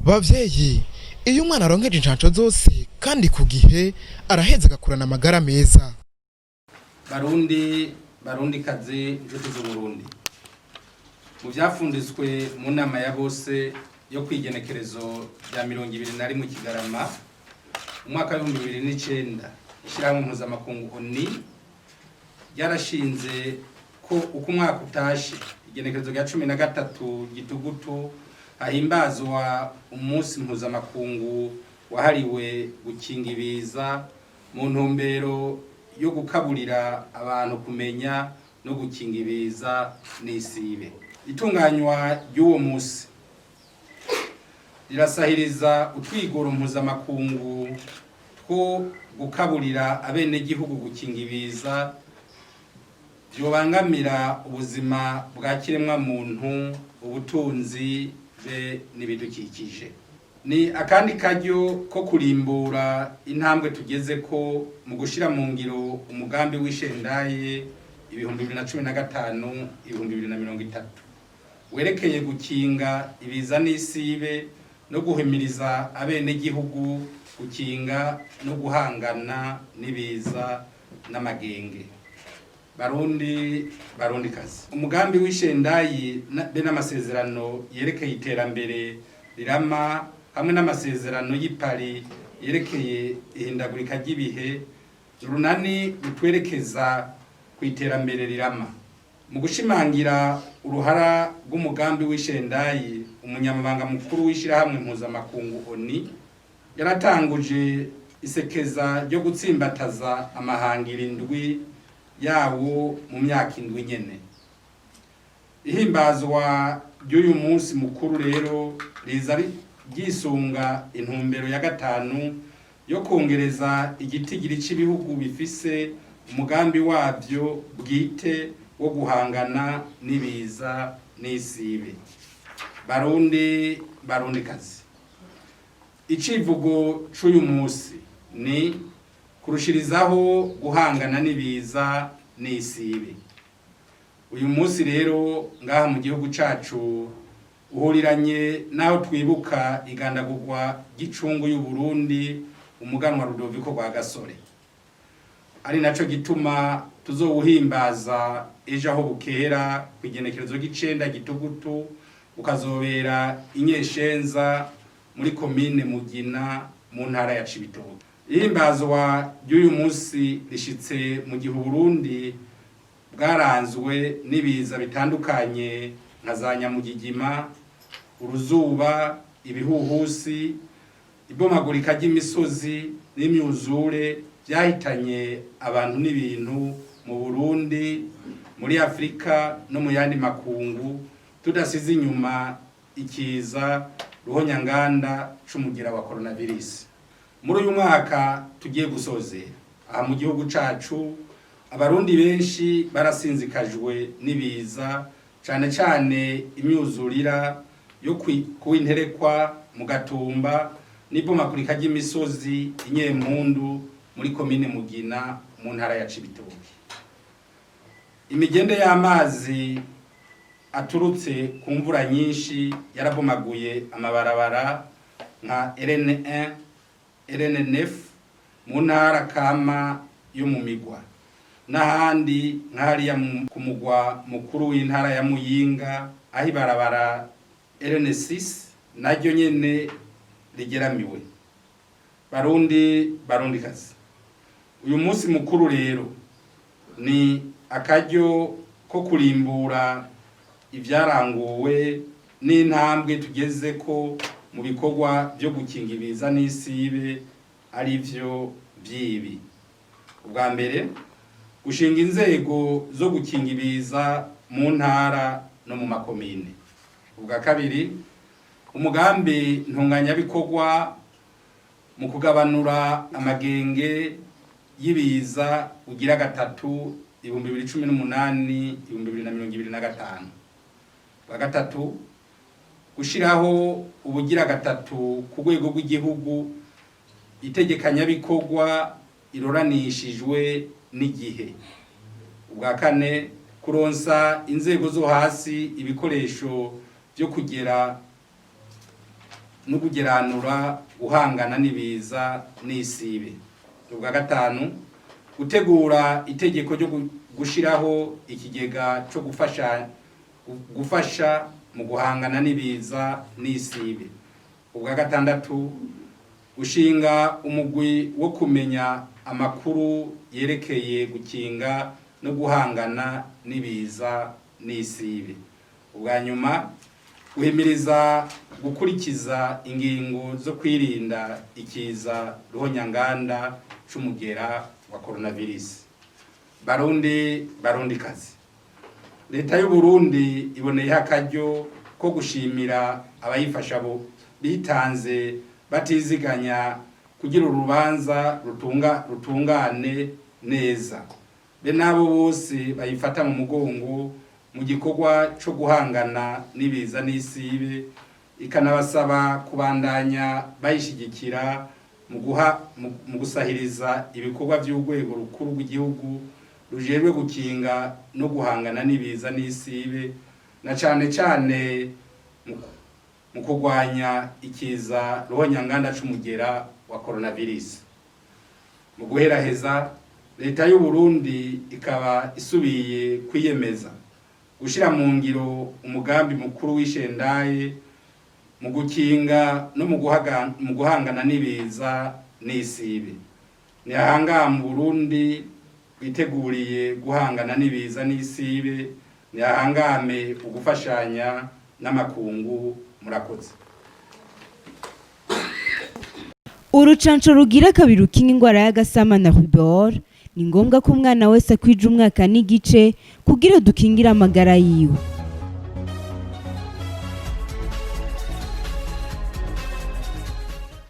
Bavyeyi, iyo umwana aronkeje incanco zose kandi ku gihe, araheza agakurana amagara meza. Barundi, Barundikazi, inshuti z'Uburundi, mu vyafunditswe mu nama ya bose yo kwigenekerezo rya 21 Kigarama umwaka w'2009, ishirahamwe mpuzamakungu ONU ryarashinze ko uko umwaka utashe, igenekerezo rya 13 Gitugutu, hahimbazwa umunsi mpuzamakungu wahariwe gukinga ibiza, mu ntumbero yo gukaburira abantu kumenya no gukinga ibiza n'isibe. Itunganywa ry'uwo munsi rirasahiriza utwigoro mpuzamakungu two gukaburira abenegihugu gukinga ibiza vyobangamira ubuzima bwa kiremwa muntu, ubutunzi be n'ibidukikije. Ni akandi karyo ko kurimbura intambwe tugeze ko mu gushira mu ngiro umugambi w'ishendaye 2015 2030, werekeye gukinga ibiza n'isibe no guhimiriza abenegihugu gukinga no guhangana n'ibiza n'amagenge. Barundi, Barundikazi, umugambi w'ishendayi be n'amasezerano yerekeye iterambere rirama hamwe n'amasezerano y'i Paris yerekeye ihindagurika ry'ibihe, urunani rutwerekeza ku iterambere rirama. Mu gushimangira uruhara rw'umugambi w'ishendayi, umunyamabanga mukuru w'ishirahamwe mpuzamakungu ONU yaratanguje isekeza ryo gutsimbataza amahangiro indwi yawo mu myaka 7 nyene. Ihimbazwa ry'uyu munsi mukuru rero riza ryisunga intumbero ya gatanu yo kongereza igitigiri c'ibihugu bifise umugambi wavyo bwite wo guhangana n'ibiza n'isibe. Barundi, Barundikazi, icivugo c'uyu munsi ni kurushirizaho guhangana n'ibiza n'isibe. Uyu munsi rero ngaha mu gihugu cacu uhuriranye naho twibuka igandagurwa ry'icungu y'Uburundi, umuganwa Rudoviko Rwagasore, ari naco gituma tuzowuhimbaza ejo aho bukera ku igenekerezo ry'icenda Gitugutu, ukazobera inyeshenza muri komine Mugina mu ntara ya Cibitoke. Ihimbazwa ry'uyu munsi rishitse mu gihe Uburundi bwaranzwe n'ibiza bitandukanye nka za nyamugigima, uruzuba, ibihuhusi, ibomagurika ry'imisozi n'imyuzure byahitanye abantu n'ibintu mu Burundi, muri Afrika no mu yandi makungu, tudasize inyuma ikiza ruhonyanganda c'umugira wa coronavirus. Muri uyu mwaka tugiye gusozera, aha mu gihugu cacu Abarundi benshi barasinzikajwe n'ibiza, cane cane imyuzurira yo kuwinterekwa mu Gatumba n'ibomagurika ry'imisozi inyempundu muri komine Mugina mu ntara ya Cibitoke. Imigende y'amazi aturutse ku mvura nyinshi yarabomaguye amabarabara nka RN1, RN9 mu ntara kama yo mu Migwa n'ahandi nk'hariya ku mugwa mukuru w'intara ya Muyinga, aho ibarabara RN6 naryo nyene rigeramiwe. Barundi, Barundikazi, uyu munsi mukuru rero ni akaryo ko kurimbura ibyaranguwe n'intambwe tugeze ko mu bikorwa byo gukinga ibiza n'isibe, ari byo by'ibi: ubwa mbere, gushinga inzego zo gukinga ibiza mu ntara no mu makomine; ubwa kabiri, umugambi ntunganyabikorwa mu kugabanura amagenge y'ibiza ugira gatatu, 2018 2025; ubwa gatatu, gushiraho ubugira gatatu ku rwego rw'igihugu itegekanyabikorwa iroranishijwe n'igihe; ubwa kane, kuronsa inzego zo hasi ibikoresho byo kugera no kugeranura guhangana n'ibiza n'isibe. Ubwa gatanu, gutegura itegeko ryo gushiraho ikigega cyo gufasha mu guhangana n'ibiza n'isibe. Ubwa gatandatu, gushinga umugwi wo kumenya amakuru yerekeye gukinga no guhangana n'ibiza n'isibe. Ubwa nyuma, guhimiriza gukurikiza ingingo zo kwirinda ikiza ruhonyanganda c'umugera wa coronavirus. Barundi, Barundikazi, leta y'u Burundi iboneyeho akaryo ko gushimira abayifasha bo bitanze batiziganya kugira urubanza rutungane neza, be n'abo bose bayifata mu mugongo mu gikorwa co guhangana n'ibiza n'isibe, ikanabasaba kubandanya bayishigikira mu gusahiriza ibikorwa by'urwego rukuru rw'igihugu rujejwe gukinga no guhangana n'ibiza n'isibe, na cane cane mu kurwanya ikiza ruhonyanganda c'umugera wa coronavirus. Mu guheraheza, leta y'u Burundi ikaba isubiye kwiyemeza gushira mu ngiro umugambi mukuru w'ishendaye mu gukinga no mu guhangana n'ibiza n'isibe. Nihahangama mu Burundi bwiteguriye guhangana n'ibiza n'isibe, nihahangame ugufashanya n'amakungu. Murakoze. Urucanco rugira kabiri rukinga ingwara y'agasama na rubéole ni ngombwa ko umwana wese akwija umwaka n'igice kugira dukingire amagara yiwe.